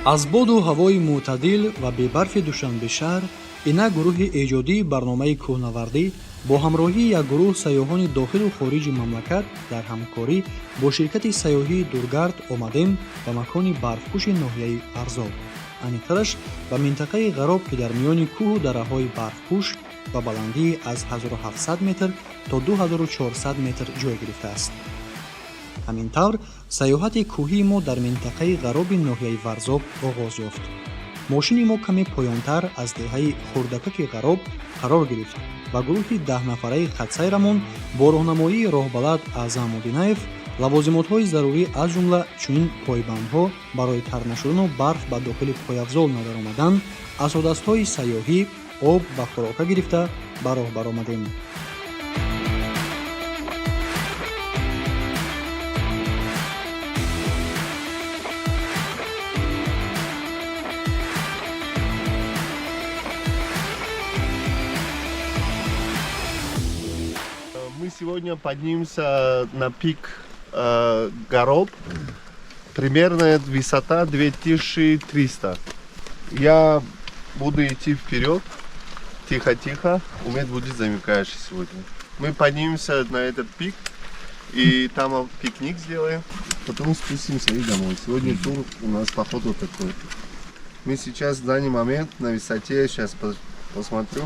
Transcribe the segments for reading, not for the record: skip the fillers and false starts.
Аз боду ҳавои мӯътадил ва бебарфи Душанбешаҳр инак гурӯҳи эҷодии барномаи кӯҳнавардӣ бо ҳамроҳии як гурӯҳ сайёҳони дохилу хориҷи мамлакат дар ҳамкорӣ бо ширкати сайёҳии Дургард омадем ба макони барфпӯши ноҳияи Варзоб, аниқтараш ба минтақаи Ғароб, ки дар миёни кӯҳу дараҳои барфпӯш ба баландии аз 1700 метр то 2400 метр ҷой гирифтааст. Ҳамин тавр, сайёҳати кӯҳии мо дар минтақаи Ғароби ноҳияи Варзоб оғоз ёфт. Мошини мо каме поёнтар аз деҳаи хурдакаки Ғароб қарор гирифт ва гурӯҳи 10-нафараи хатсайрамон бо роҳнамоии роҳбалад Аъзам Мудинаев лавозимотҳои зарурӣ, аз ҷумла чунин пойбандҳо барои тар нашудану барф ба дохили пойафзол надаромадан, асодастҳои сайёҳӣ, об ва хӯрока гирифта ба роҳ баромадем. Мы сегодня поднимемся на пик Гароб. Примерно высота 2300. Я буду идти вперед, тихо-тихо. Умед будет замыкающий сегодня. Мы поднимемся на этот пик и там пикник сделаем. Потом спустимся и домой. Сегодня тур у нас поход вот такой. Мы сейчас в данный момент на высоте, сейчас посмотрю,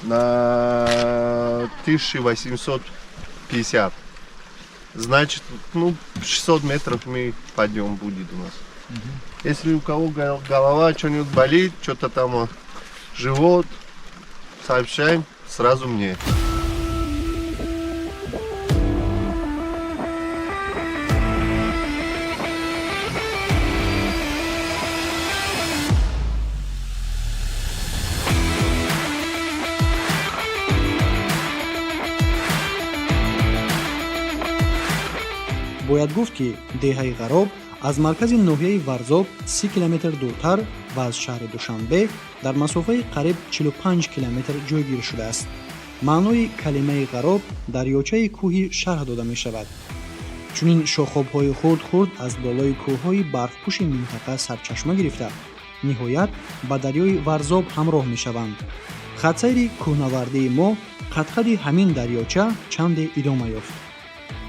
на 1850. Значит, ну, 600 метров мы подъем будет у нас. Если у кого голова что-нибудь болит, что-то там живот, сообщаем сразу мне. Бояд гуфт, ки деҳаи Ғароб аз маркази ноҳияи Варзоб 30 километр дуртар ва аз шаҳри Душанбе дар масофаи қариб 45 километр ҷойгир шудааст. Маънои калимаи Ғароб дарёчаи кӯҳӣ шарҳ дода мешавад. Чунин шохобҳои хурд-хурд аз болои кӯҳҳои барфпӯши минтақа сарчашма гирифта, ниҳоят ба дарёи Варзоб ҳамроҳ мешаванд. Хатсайри кӯҳнавардии мо қадқади ҳамин дарёча чанде идома ёфт.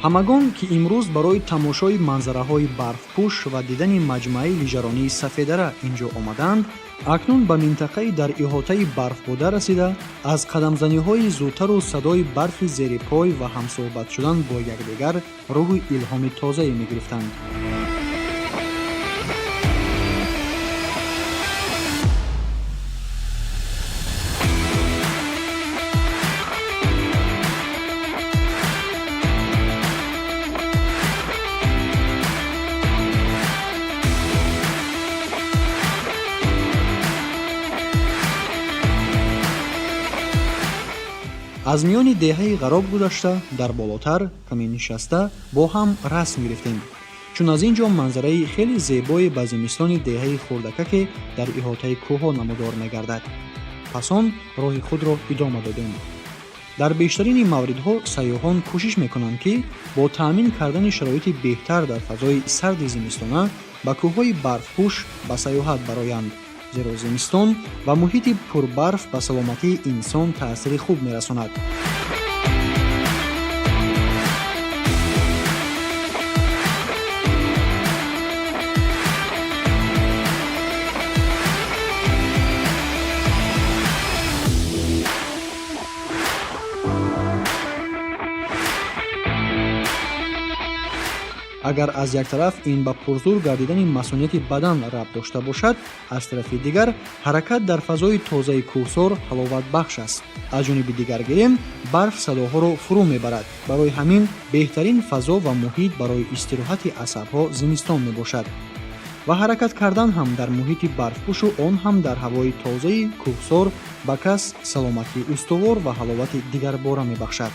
Ҳамагон, ки имрӯз барои тамошои манзараҳои барфпӯш ва дидани маҷмӯаи лижаронии Сафедара ин ҷо омадаанд, акнун ба минтақаи дар иҳотаи барфбода расида, аз қадамзаниҳои зудтару садои барфи зери пой ва ҳамсӯҳбат шудан бо якдигар рӯҳу илҳоми тозае мегирифтанд. Аз миёни деҳаи Ғароб гузашта, дар болотар каме нишаста, бо ҳам расм гирифтем, чун аз ин ҷо манзараи хеле зебое ба зимистони деҳаи хурдакаке дар иҳотаи кӯҳҳо намудор мегардад. Пас он роҳи худро идома додем. Дар бештарини мавридҳо сайёҳон кӯшиш мекунанд, ки бо таъмин кардани шароити беҳтар дар фазои сарди зимистона ба кӯҳҳои барфпӯш ба сайёҳат бароянд, зеро зимистон ва муҳити пурбарф ба саломатии инсон таъсири хуб мерасонад. Агар аз як тараф ин ба пурзур гардидани масунияти бадан рабт дошта бошад, аз тарафи дигар ҳаракат дар фазои тозаи кӯҳсор ҳаловатбахш аст. Аз ҷониби дигар гирем, барф садоҳоро фурӯ мебарад. Барои ҳамин беҳтарин фазо ва муҳит барои истироҳати асабҳо зимистон мебошад ва ҳаракат кардан ҳам дар муҳити барфпӯшу он ҳам дар ҳавои тозаи кӯҳсор ба кас саломатии устувор ва ҳаловати дигарбора мебахшад.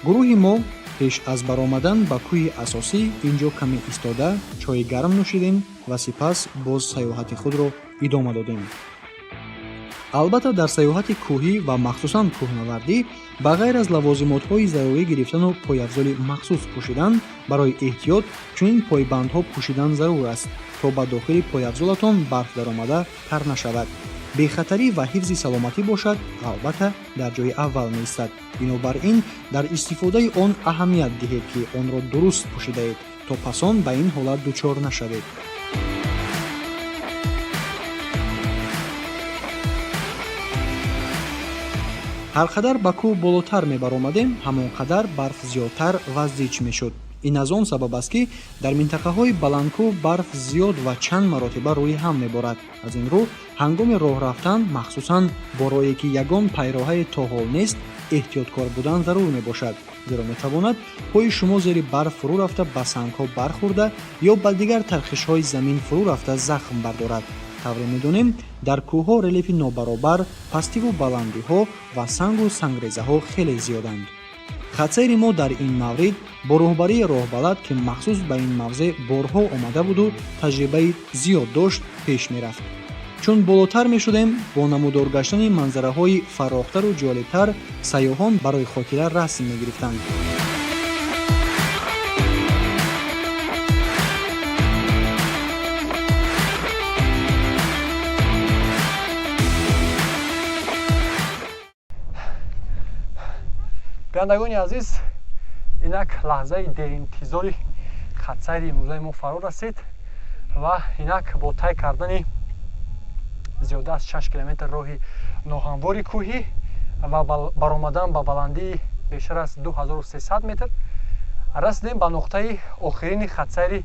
Гурӯҳи мо пеш аз баромадан ба кӯҳи асосӣ ин ҷо каме истода, чойи гарм нӯшидем ва сипас боз сайёҳати худро идома додем. Албатта, дар сайёҳати кӯҳӣ ва махсусан кӯҳнавардӣ, ба ғайр аз лавозимотҳои зарурӣ гирифтану пойафзоли махсус пӯшидан, барои эҳтиёт чунин пойбандҳо пӯшидан зарур аст, то То ба дохили пойафзолатон барф даромада тар нашавад. Бехатарӣ ва ҳифзи саломатӣ бошад, албатта, дар ҷои аввал меистад. Бинобар ин дар истифодаи он аҳамият диҳед, ки онро дуруст пӯшидаед, то пасон ба ин ҳолат дучор нашавед. Ҳар қадар ба кӯҳ болотар мебаромадем, ҳамон қадар барф зиёдтар ва зич мешуд. Ин аз он сабаб аст, ки дар минтақаҳои баландкӯҳ барф зиёд ва чанд маротиба рӯи ҳам меборад. Аз ин рӯ ҳангоми роҳ рафтан, махсусан бо роҳе ки ягон пайроҳае то ҳол нест, эҳтиёткор будан зарур мебошад, зеро метавонад пои шумо зери барф фурӯ рафта, ба сангҳо бархӯрда ё ба дигар тархишҳои замин фурӯ рафта, захм бардорад. Тавре медонем, дар кӯҳҳо релефи нобаробар, пастиву баландиҳо ва сангу сангрезаҳо хеле зиёданд. Хатсайри мо дар ин маврид бо роҳбарии роҳбалад, ки махсус ба ин мавзеъ борҳо омада буду таҷрибаи зиёд дошт, пеш мерафт. Чун болотар мешудем, бо намудор гаштани манзараҳои фарохтару ҷолибтар сайёҳон барои хотира расм мегирифтанд. Бинандагони азиз, инак лаҳзаи деринтизори хатсайри имрӯзаи мо фаро расид ва инак бо тай кардани зиёда аз 6 километр роҳи ноҳамвори кӯҳӣ ва баромадан ба баландии бештар аз 2300 метр расидем ба нуқтаи охирини хатсайри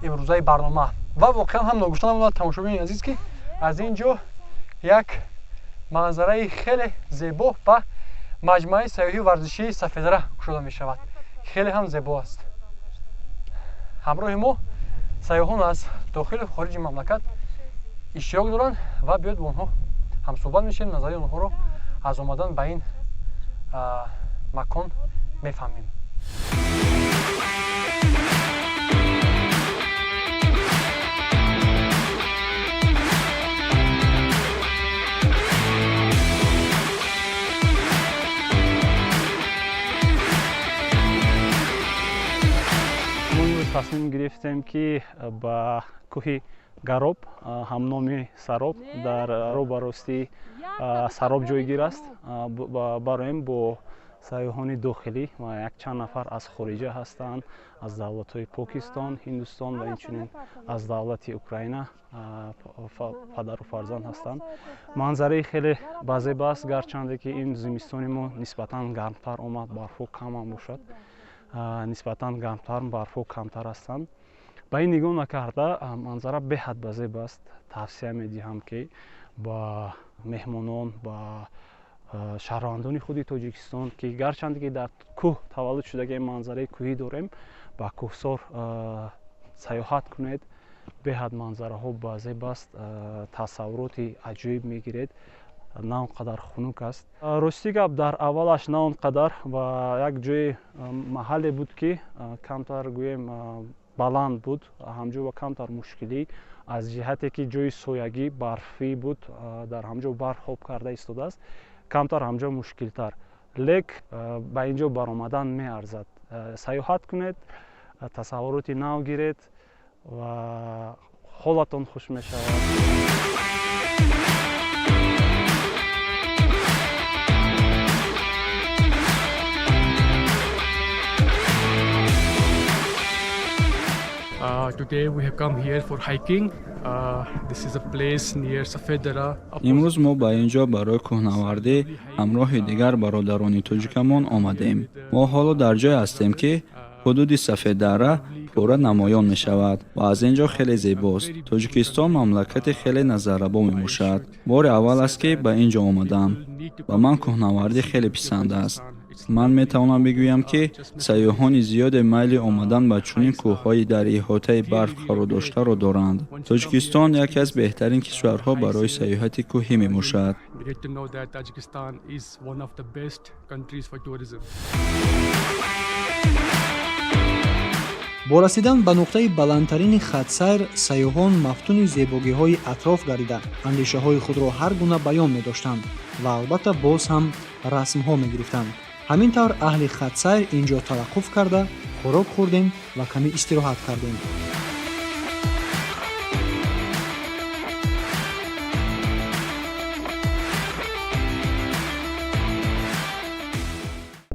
имрӯзаи барнома. Ва воқеан ҳам ногуфта намонад, тамошобинони азиз, ки аз ин ҷо як манзараи хеле зебо ба маҷмӯаи сайёҳию варзишии Сафедара кушода мешавад. Хеле ҳам зебо аст. Ҳамроҳи мо сайёҳон аз дохилу хориҷи мамлакат иштирок доранд ва биёд бо онҳо ҳамсӯҳбат мешавем, назари онҳоро аз омадан ба ин макон мефаҳмем. Мо имрӯз тасмим гирифтем, ки ба кӯҳи Гароб, ҳамноми Сароб, дар рӯбаростии Сароб ҷойгир аст, бароем бо сайёҳони дохилӣ ва якчанд нафар аз хориҷа ҳастанд, аз давлатҳои Покистон, Ҳиндустон ва инчунин аз давлати Украина, падару фарзанд ҳастанд. Манзараи хеле базеб аст. Гарчанде ки ин зимистони мо нисбатан гармтар омад, барфҳо камам бошад, нисбатан гармтар, барфҳо камтар ҳастанд, ба ин нигоҳ накарда, манзара беҳад базеб аст. Тавсия медиҳам, ки ба меҳмонон, ба шаҳрвандони худи Тоҷикистон, ки гарчанде ки дар кӯҳ таваллуд шудагием, манзараи кӯҳӣ дорем, ба кӯҳсор сайёҳат кунед. Беҳад манзараҳо базеб аст, тасаввуроти аҷоиб мегиред. На он қадар хунук аст. Рости гап, дар аввалаш на он қадар ва як ҷои маҳалле буд, ки камтар, гӯем, баланд буд, ҳамҷо ва камтар мушкилӣ аз ҷиҳате ки ҷои соягӣ барфӣ буд, дар ҳамҷо барф хоб карда истодааст, камтар ҳамҷо мушкилтар, лек ба ин ҷо баромадан меарзад. Сайёҳат кунед, тасаввуроти нав гиред ва ҳолатон хуш мешавад. Today we have come here for hiking. This is a place near Safedara. Имрӯз мо ба ин ҷо барои кӯҳнавардӣ ҳамроҳи дигар бародарони тоҷикамон омадем. Мо ҳоло дар ҷое ҳастем, ки ҳудуди Сафеддара пурра намоён мешавад ва аз ин ҷо хеле зебост. Тоҷикистон мамлакати хеле назаррабо мебошад. Бори аввал аст, ки ба ин ҷо омадам. Ба ман кӯҳнавардӣ хеле писанд аст. Ман метавонам бигӯям, ки сайёҳони зиёде майли омадан ба чунин кӯҳҳои дар иҳотаи барф қарордоштаро доранд. Тоҷикистон яке аз беҳтарин кишварҳо барои сайёҳати кӯҳӣ мебошад. They get to know that Tajikistan is one of the best countries for tourism. Бо расидан ба нуқтаи баландтарини хатсайр сайёҳон мафтуни зебогиҳои атроф гардида, андешаҳои худро ҳар гуна баён медоштанд ва албатта боз ҳам расмҳо мегирифтанд. Ҳамин тавр аҳли хатсайр ин ҷо таваққуф карда, хӯрок хӯрдем ва каме истироҳат кардем.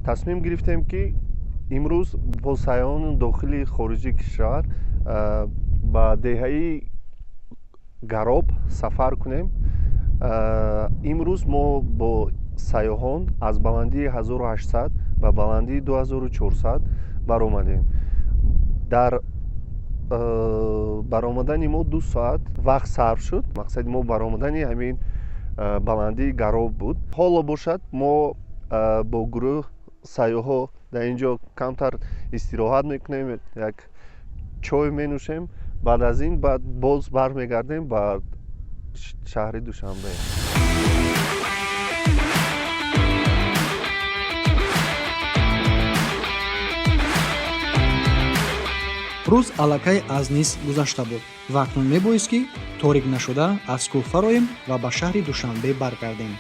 Тасмим гирифтем, ки имрӯз бо сайёҳони дохили хориҷи кишвар ба деҳаи Гароб сафар кунем. Имрӯз мо бо сайёҳон аз баландии 1800 ба баландии 2400 баромадем. Дар баромадани мо 2 соат вақт сарф шуд. Мақсади мо баромадани ҳамин баландии Гароб буд. Ҳоло бошад, мо бо гурӯҳ сайёҳҳо дар ин ҷо камтар истироҳат мекунем, як чой менӯшем. Баъд аз ин баъд боз бармегардем ба шаҳри Душанбе. Рӯз аллакай аз нисф гузашта буд ва акнун мебоист, ки торик нашуда аз кӯҳ фароем ва ба шаҳри Душанбе баргардем.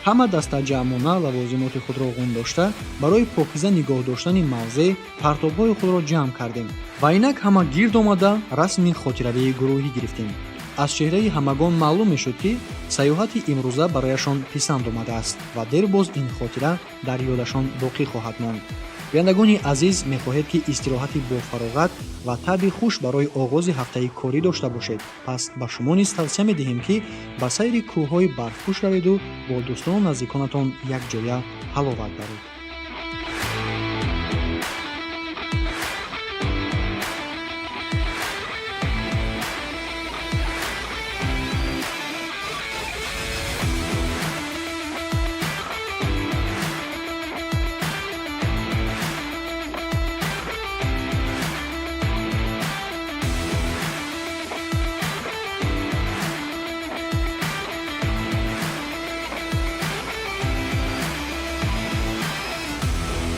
Ҳама дастаҷамъона лавозимоти худро ғун дошта, барои покиза нигоҳ доштани мавзеъ партобҳои худро ҷамъ кардем ва инак ҳама гирд омада расми хотиравии гурӯҳӣ гирифтем. Аз чеҳраи ҳамагон маълум мешуд, ки сайёҳати имрӯза барояшон писанд омадааст ва дербоз ин хотира дар ёдашон боқӣ хоҳад монд. Бинандагони азиз, мехоҳед, ки истироҳати бофароғат ва табъи хуш барои оғози ҳафтаи корӣ дошта бошед? Пас ба шумо низ тавсия медиҳем, ки ба сайри кӯҳҳои барфпӯш раведу бо дӯстону наздиконатон якҷоя ҳаловат баред.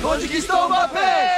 Тоҷикистон ба пеш!